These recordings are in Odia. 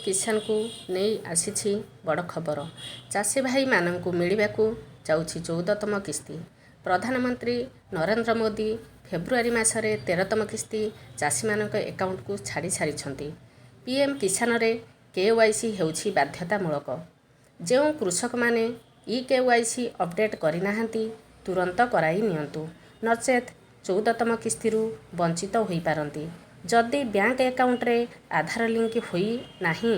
କିଷାନକୁ ନେଇ ଆସିଛି ବଡ଼ ଖବର। ଚାଷୀ ଭାଇମାନଙ୍କୁ ମିଳିବାକୁ ଯାଉଛି 14ତମ କିସ୍ତି। ପ୍ରଧାନମନ୍ତ୍ରୀ ନରେନ୍ଦ୍ର ମୋଦି ଫେବୃଆରୀ ମାସରେ 13ତମ କିସ୍ତି ଚାଷୀମାନଙ୍କ ଆକାଉଣ୍ଟକୁ ଛାଡ଼ି ସାରିଛନ୍ତି। ପିଏମ୍ କିଷାନରେ କେୱାଇସି ହେଉଛି ବାଧ୍ୟତାମୂଳକ। ଯେଉଁ କୃଷକମାନେ ଇ କେୱାଇସି ଅପଡେଟ୍ କରିନାହାନ୍ତି, ତୁରନ୍ତ କରାଇ ନିଅନ୍ତୁ, ନଚେତ୍ 14ତମ କିସ୍ତିରୁ ବଞ୍ଚିତ ହୋଇପାରନ୍ତି। ଯଦି ବ୍ୟାଙ୍କ ଆକାଉଣ୍ଟରେ ଆଧାର ଲିଙ୍କ ହୋଇନାହିଁ,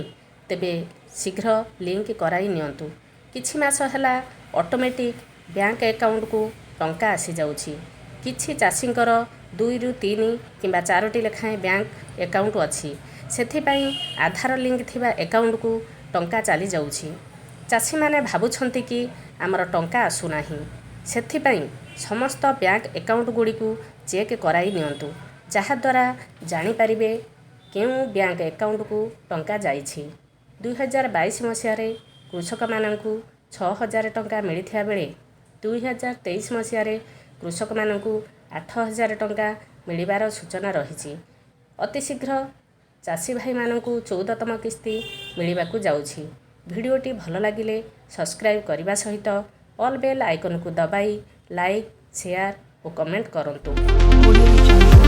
ତେବେ ଶୀଘ୍ର ଲିଙ୍କ କରାଇ ନିଅନ୍ତୁ। କିଛି ମାସ ହେଲା ଅଟୋମେଟିକ୍ ବ୍ୟାଙ୍କ ଆକାଉଣ୍ଟକୁ ଟଙ୍କା ଆସିଯାଉଛି। କିଛି ଚାଷୀଙ୍କର ଦୁଇରୁ ତିନି କିମ୍ବା ଚାରୋଟି ଲେଖାଏଁ ବ୍ୟାଙ୍କ ଆକାଉଣ୍ଟ ଅଛି। ସେଥିପାଇଁ ଆଧାର ଲିଙ୍କ ଥିବା ଆକାଉଣ୍ଟକୁ ଟଙ୍କା ଚାଲିଯାଉଛି। ଚାଷୀମାନେ ଭାବୁଛନ୍ତି କି ଆମର ଟଙ୍କା ଆସୁନାହିଁ। ସେଥିପାଇଁ ସମସ୍ତ ବ୍ୟାଙ୍କ ଆକାଉଣ୍ଟ ଗୁଡ଼ିକୁ ଚେକ୍ କରାଇ ନିଅନ୍ତୁ, ଯାହାଦ୍ୱାରା ଜାଣିପାରିବେ କେଉଁ ବ୍ୟାଙ୍କ ଆକାଉଣ୍ଟକୁ ଟଙ୍କା ଯାଇଛି। 2022 ମସିହାରେ କୃଷକମାନଙ୍କୁ 6000 ଟଙ୍କା ମିଳିଥିବା ବେଳେ 2023 ମସିହାରେ କୃଷକମାନଙ୍କୁ 8000 ଟଙ୍କା ମିଳିବାର ସୂଚନା ରହିଛି। ଅତି ଶୀଘ୍ର ଚାଷୀ ଭାଇମାନଙ୍କୁ 14ତମ କିସ୍ତି ମିଳିବାକୁ ଯାଉଛି। ଭିଡ଼ିଓଟି ଭଲ ଲାଗିଲେ ସବସ୍କ୍ରାଇବ୍ କରିବା ସହିତ ଅଲ୍ ବେଲ୍ ଆଇକନ୍କୁ ଦବାଇ ଲାଇକ୍, ସେୟାର ଓ କମେଣ୍ଟ କରନ୍ତୁ। Audio Jungle.